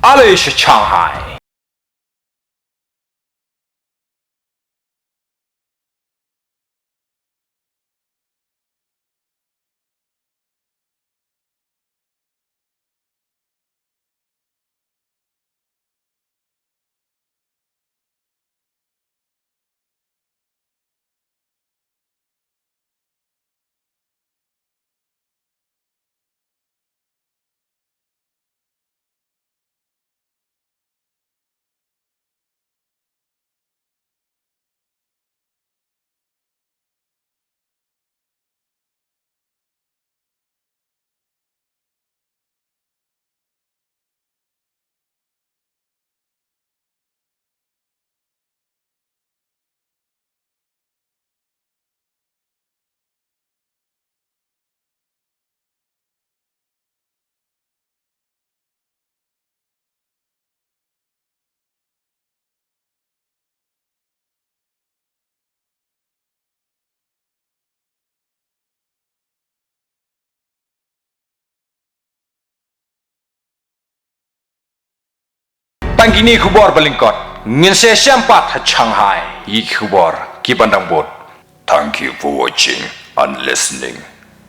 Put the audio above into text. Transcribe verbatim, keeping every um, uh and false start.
Ale sha Shanghai. Tang kine ki khubor ba lyngkot, ngin sa ïashem pat ha Shanghai ïa ki khubor kiban dang bud. Thank you for watching and listening.